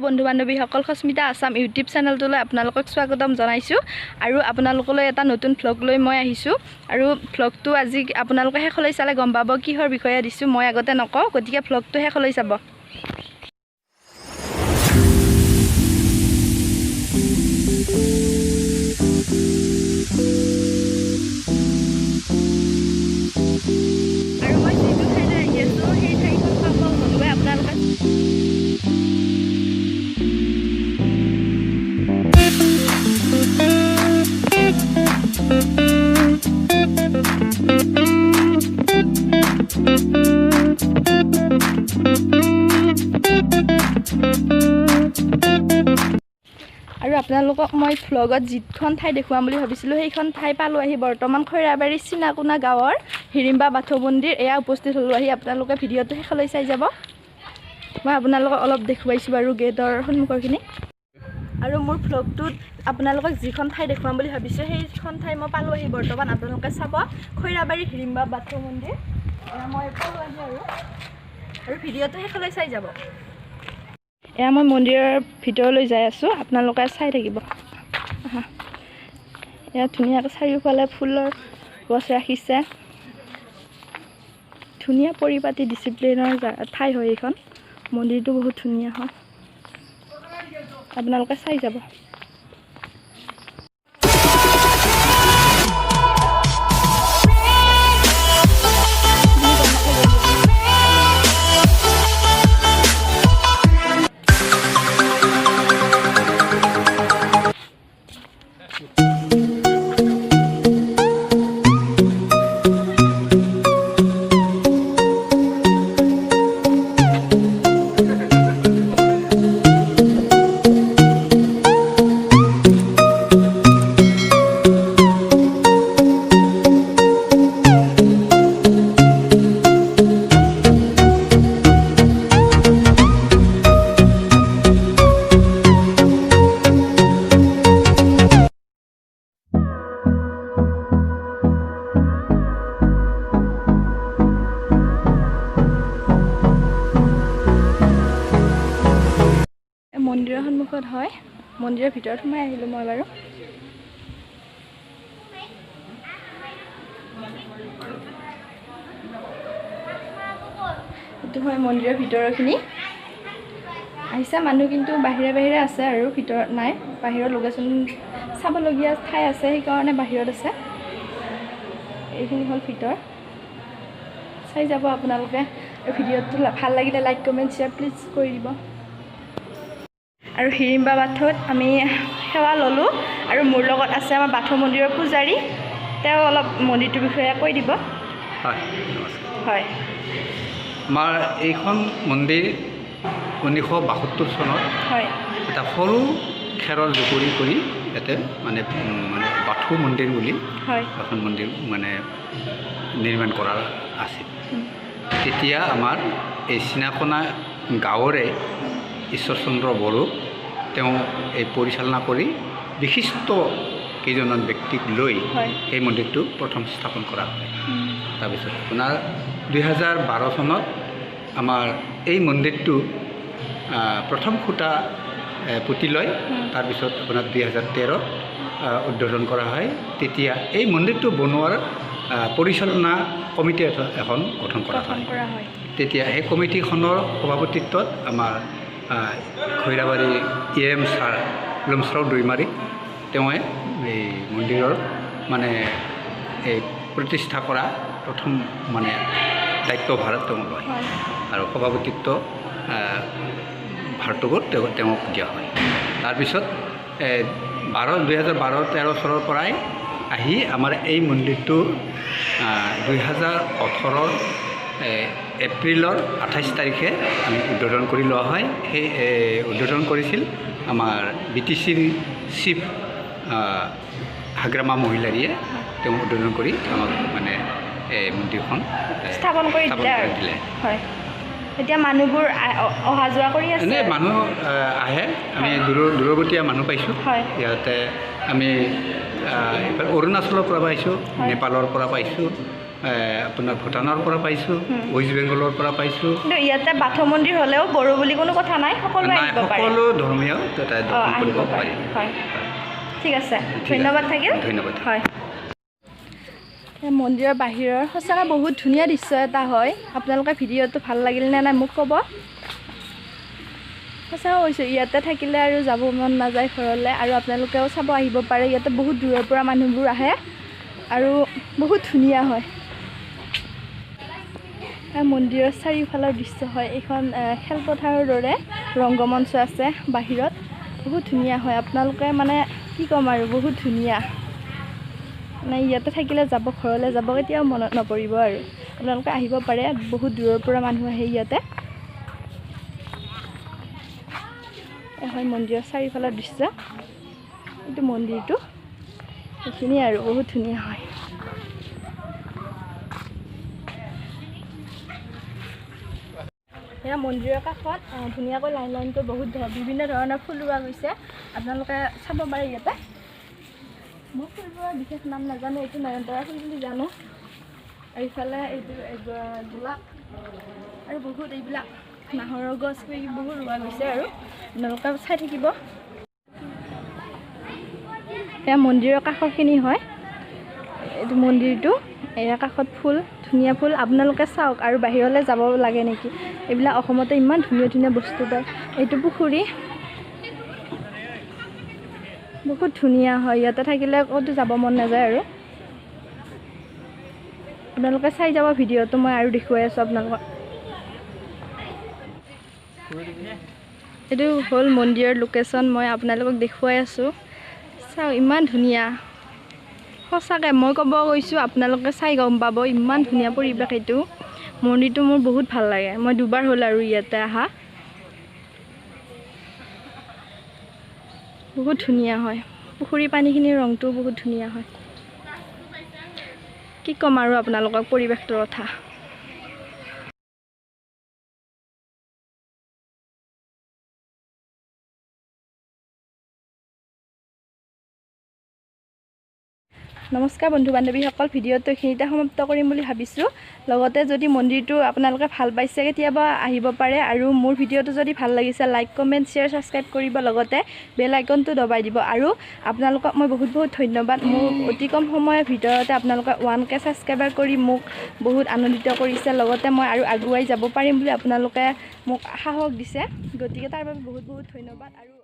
বন্ধু বান্ধৱীসকল, সস্মিতা আছাম ইউটিউব চেনেলটোলৈ আপোনালোকক স্বাগতম জনাইছোঁ। আৰু আপোনালোকলৈ এটা নতুন ভ্লগ লৈ মই আহিছোঁ। আৰু ভ্লগটো আজি আপোনালোকে শেষলৈ চালে গম পাব কিহৰ বিষয়ে দিছোঁ, মই আগতে নকওঁ, গতিকে ভ্লগটো শেষলৈ চাব। আৰু মই যিটো ঠাইলৈ আহি আছোঁ, সেই ঠাইখন পাব গ'লোৱে আপোনালোকে। আৰু আপোনালোকক মই ভ্লগত যিখন ঠাই দেখুৱাম বুলি ভাবিছিলোঁ, সেইখন ঠাই পালোঁ আহি। বৰ্তমান খৈৰাবাৰী চিনাকোনা গাঁৱৰ হিৰিম্বা বাথৌ মন্দিৰ এয়া উপস্থিত হ'লোঁ আহি। আপোনালোকে ভিডিঅ'টো শেষলৈ চাই যাব। মই আপোনালোকক অলপ দেখুৱাইছোঁ বাৰু গেটৰ সন্মুখৰখিনি। আৰু মোৰ ভ্লগটোত আপোনালোকক যিখন ঠাই দেখুৱাম বুলি ভাবিছোঁ, সেইখন ঠাই মই পালোঁ আহি বৰ্তমান। আপোনালোকে চাব, খৈৰাবাৰী হিৰিম্বা বাথৌ মন্দিৰ এয়া মই পালোঁ আহি। আৰু আৰু ভিডিঅ'টো শেষলৈ চাই যাব। এয়া মই মন্দিৰৰ ভিতৰলৈ যাই আছোঁ, আপোনালোকে চাই থাকিব। আহা। এয়া ধুনীয়াকৈ চাৰিওফালে ফুলৰ গছ ৰাখিছে। ধুনীয়া পৰিপাটি ডিচিপ্লিনৰ ঠাই হয় এইখন। মন্দিৰটো বহুত ধুনীয়া হয়, আপোনালোকে চাই যাব। মন্দিৰৰ সন্মুখত হয়, মন্দিৰৰ ভিতৰত সোমাই আহিলোঁ মই বাৰু। এইটো হয় মন্দিৰৰ ভিতৰৰখিনি। আহিছে মানুহ, কিন্তু বাহিৰে বাহিৰে আছে আৰু ভিতৰত নাই। বাহিৰৰ লোকেশ্যন চাবলগীয়া ঠাই আছে, সেইকাৰণে বাহিৰত আছে। এইখিনি হ'ল ভিতৰ, চাই যাব আপোনালোকে। আৰু ভিডিঅ'টো ভাল লাগিলে লাইক, কমেণ্ট, শ্বেয়াৰ প্লিজ কৰি দিব। আৰু হিৰিম্বা বাথৌত আমি সেৱা ল'লোঁ। আৰু মোৰ লগত আছে আমাৰ বাথৌ মন্দিৰৰ পূজাৰী, তেওঁ অলপ মন্দিৰটোৰ বিষয়ে কৈ দিব। হয়, নমস্কাৰ। হয়। আমাৰ এইখন মন্দিৰ 1972 চনত এটা সৰু খেৰৰ জুপুৰি কৰি ইয়াতে মানে বাথৌ মন্দিৰ বুলি এখন মন্দিৰ মানে নিৰ্মাণ কৰা আছিল। তেতিয়া আমাৰ এই চিনাকোনা গাঁৱৰে ঈশ্বৰচন্দ্ৰ বড়ো, তেওঁ এই পৰিচালনা কৰি বিশিষ্ট কেইজনমান ব্যক্তিক লৈ সেই মন্দিৰটো প্ৰথম স্থাপন কৰা হয়। তাৰপিছত আপোনাৰ 2012 চনত আমাৰ এই মন্দিৰটো প্ৰথম খুঁটা পুতি লয়। তাৰপিছত আপোনাৰ 2013ত উদ্বোধন কৰা হয়। তেতিয়া এই মন্দিৰটো বনোৱাৰ পৰিচালনা কমিটি এখন গঠন কৰা গঠন হয়। কৰা হয়। তেতিয়া সেই কমিটিখনৰ সভাপতিত্বত আমাৰ Khairabari E M sir Lumchao Daimari, তেওঁৱে এই মন্দিৰৰ মানে এই প্ৰতিষ্ঠা কৰা প্ৰথম মানে দায়িত্বভাৰ তেওঁ লয় আৰু সভাপতিত্ব ভাৰটোকো তেওঁক দিয়া হয়। তাৰপিছত 2012-13 চনৰ পৰাই আহি আমাৰ এই মন্দিৰটো 2018ৰ এপ্ৰিলৰ 28 তাৰিখে আমি উদ্বোধন কৰি লোৱা হয়। সেই উদ্বোধন কৰিছিল আমাৰ বি টি চিৰ চিফ হাগ্ৰামা মহিলাৰীয়ে। তেওঁ উদ্বোধন কৰি আমাক মানে এই মন্দিৰখন স্থাপন কৰি স্থাপন দিলে কৰি আৰু দিলে। হয়, এতিয়া মানুহবোৰ অহা যোৱা কৰি আছে। এনেই মানুহ আহে, আমি দূৰৱৰ্তীয়া মানুহ পাইছোঁ। ইয়াতে আমি এইফালে অৰুণাচলৰ পৰা পাইছোঁ, নেপালৰ পৰা পাইছোঁ। আপোনাৰ ভূটানৰ পৰা পাইছোঁ, ৱেষ্ট বেংগলৰ পৰা পাইছোঁ। কিন্তু ইয়াতে বাথৌ মন্দিৰ হ'লেও বড়ো বুলি কোনো কথা নাই, সকলোৱে নাই, আহিব পাৰে। সকলো ধৰ্মীয় তাতে দৰ্শন আহিব কৰিব পাৰে। পাৰি। হয়, ঠিক আছে, ধন্যবাদ থাকিল। ধন্যবাদ। হয়, এই মন্দিৰৰ বাহিৰৰ সঁচাকৈ বহুত ধুনীয়া দৃশ্য এটা হয়। আপোনালোকে ভিডিঅ'টো ভাল লাগিল নে নাই মোক ক'ব। সঁচাকৈ কৈছোঁ, ইয়াতে থাকিলে আৰু যাব মন নাযায় ঘৰলৈ। আৰু আপোনালোকেও চাব আহিব পাৰে, ইয়াতে বহুত দূৰৰ পৰা মানুহবোৰ আহে আৰু বহুত ধুনীয়া হয়। মন্দিৰৰ চাৰিওফালৰ দৃশ্য হয়। এইখন খেলপথাৰৰ দৰে ৰংগমঞ্চ আছে বাহিৰত, বহুত ধুনীয়া হয়। আপোনালোকে মানে কি ক'ম আৰু, বহুত ধুনীয়া। মানে ইয়াতে থাকিলে যাব, ঘৰলৈ যাব কেতিয়াও মনত নপৰিব আৰু। আপোনালোকে আহিব পাৰে, বহুত দূৰৰ পৰা মানুহ আহে ইয়াতে। হয় মন্দিৰৰ চাৰিওফালৰ দৃশ্য, এইটো মন্দিৰটো, এইখিনিয়ে আৰু, বহুত ধুনীয়া হয়। এয়া মন্দিৰৰ কাষত ধুনীয়াকৈ লাইন লাইনকৈ বহুত বিভিন্ন ধৰণৰ ফুল ৰোৱা গৈছে, আপোনালোকে চাব পাৰে ইয়াতে। মই ফুলবোৰৰ বিশেষ নাম নাজানো, এইটো নয়নতৰা ফুল বুলি জানো। আৰু ইফালে এইটো গোলাপ আৰু বহুত এইবিলাক নাহৰৰ গছ বহুত ৰোৱা গৈছে আৰু আপোনালোকে চাই থাকিব। এয়া মন্দিৰৰ কাষৰখিনি হয়, এইটো মন্দিৰটো। এয়া কাষত ফুল, ধুনীয়া ফুল, আপোনালোকে চাওক। আৰু বাহিৰলৈ যাব লাগে নেকি, এইবিলাক অসমতে ইমান ধুনীয়া ধুনীয়া বস্তু পায়। এইটো পুখুৰী বহুত ধুনীয়া হয়, ইয়াতে থাকিলে ক'তো যাব মন নাযায় আৰু। আপোনালোকে চাই যাব ভিডিঅ'টো, মই আৰু দেখুৱাই আছোঁ আপোনালোকক। এইটো হ'ল মন্দিৰৰ লোকেশ্যন, মই আপোনালোকক দেখুৱাই আছোঁ। চাওক ইমান ধুনীয়া, সঁচাকৈ মই ক'ব গৈছোঁ, আপোনালোকে চাই গম পাব ইমান ধুনীয়া পৰিৱেশ। এইটো মন্দিৰটো মোৰ বহুত ভাল লাগে, মই দুবাৰ হ'ল আৰু ইয়াতে অহা। বহুত ধুনীয়া হয়, পুখুৰী পানীখিনিৰ ৰংটোও বহুত ধুনীয়া হয়। কি ক'ম আৰু আপোনালোকক পৰিৱেশটোৰ কথা। নমস্কাৰ বন্ধু বান্ধৱীসকল, ভিডিঅ'টো এইখিনিতে সমাপ্ত কৰিম বুলি ভাবিছোঁ। লগতে যদি মন্দিৰটো আপোনালোকে ভাল পাইছে কেতিয়াবা আহিব পাৰে। আৰু মোৰ ভিডিঅ'টো যদি ভাল লাগিছে লাইক, কমেণ্ট, শ্বেয়াৰ, ছাবস্ক্ৰাইব কৰিব, লগতে বেল আইকনটো দবাই দিব। আৰু আপোনালোকক মই বহুত বহুত ধন্যবাদ। মোক অতি কম সময়ৰ ভিতৰতে আপোনালোকে 1K subscriber কৰি মোক বহুত আনন্দিত কৰিছে। লগতে মই আৰু আগুৱাই যাব পাৰিম বুলি আপোনালোকে মোক সাহস দিছে, গতিকে তাৰ বাবে বহুত বহুত ধন্যবাদ। আৰু